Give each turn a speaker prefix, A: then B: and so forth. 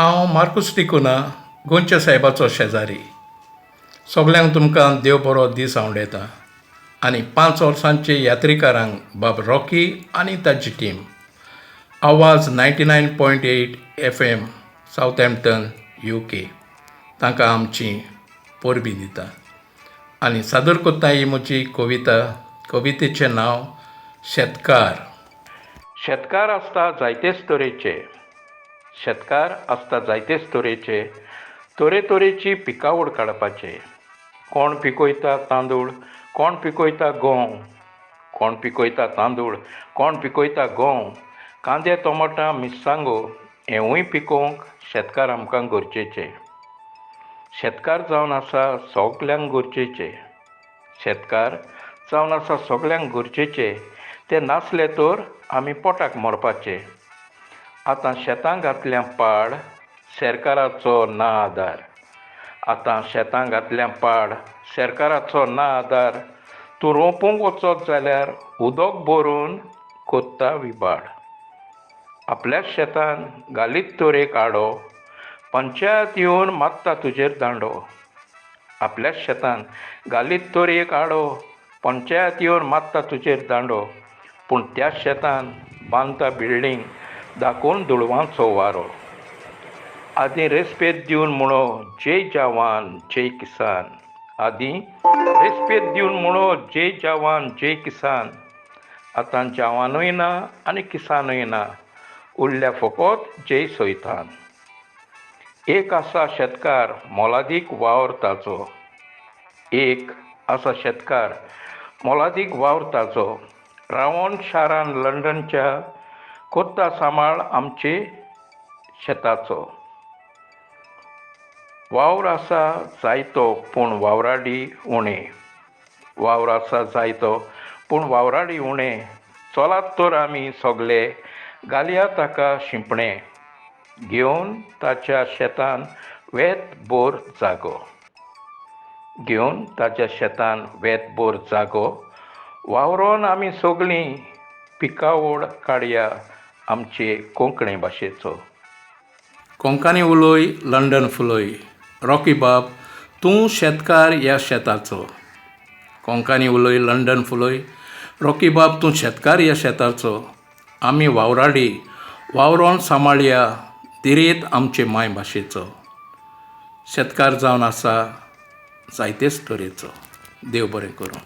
A: हांव मार्कूस डिकुन्हा, गोंयच्या सायबाचो शेजारी. सगल्यांक तुमकां देव बरो दीस आंवडेता आनी पांच वर्सांचे यात्रीकारांक बाब रॉकी आनी ताची टीम, आवाज 99.8 FM, Southampton, UK, तांकां आमची परबीं दिता आनी सादर करता ही म्हजी कविता. कवितेचें नांव शेतकार. शेतकार आसता जायतेच तरेचे, शेतकार आसता जायतेच तरेचे, तरेतरेची पिकावळ काडपाचे. कोण पिकयता तांदूळ, कोण पिकयता गंव, कोण पिकयता तांदूळ, कोण पिकयता गंव, कांदे, टोमाटां, मिरसांगो हेंवूय पिकोवंक शेतकार आमकां गरजेचे. शेतकार जावन आसा सगल्यांक गरजेचे, शेतकार जावन आसा सगल्यांक गरजेचे, ते नासले तर आमी पोटाक मरपाचे. आतां शेतां घातल्या पाड, सरकाराचो ना आदार. आतां शेतां घातल्या पाड, सरकाराचो ना आदार. तूं रोंपूंक वचत जाल्यार उदक भरून कोत्ता विबाड. आपल्याच शेतान घालीत तर एक आडो, पंचायत येवन मारता तुजेर दांडो. आपल्याच शेतान घालीत तर एक आडो, पंचायत येवन मारता तुजेर दांडो. पूण त्याच शेतान बांदता बिल्डींग दाखोवन दुडवांचो वारो. आदीं रेस्पेद दिवन म्हणो जय जवान जय किसान, आदीं रेस्पेद दिवन म्हणो जय जवान जय किसान. आतां जवानूय ना आनी किसानूय ना, उरल्या फकत जय सैतान. एक आसा शेतकार मोलादीक वावर ताचो, एक आसा शेतकार मोलादीक वावर ताचो, रावोन शारान लंडनच्या कोत्ता सांबाळ आमचे शेताचो. वावर आसा जायतो पूण वावराडी उणे, वावर आसा जायतो पूण वावराडी उणे. चलात तर आमी सगले घालया ताका शिंपणें, घेवन ताच्या शेतान वेत बोर जागो, घेवन ताच्या शेतान वेत बोर जागो. वावरोन आमी सगलीं पिकावळ काडया आमचे कोंकणी भाशेचो. कोंकणी उलय, लंडन फुलय, रॉकी बाब तूं शेतकार ह्या शेताचो. कोंकणी उलय, लंडन फुलय, रॉकी बाब तूं शेतकार ह्या शेताचो. आमी वावराडी वावरोन सांबाळया दिरेत आमचे मायभाशेचो. शेतकार जावन आसा जायतेच तरेचो. देव बरें करूं.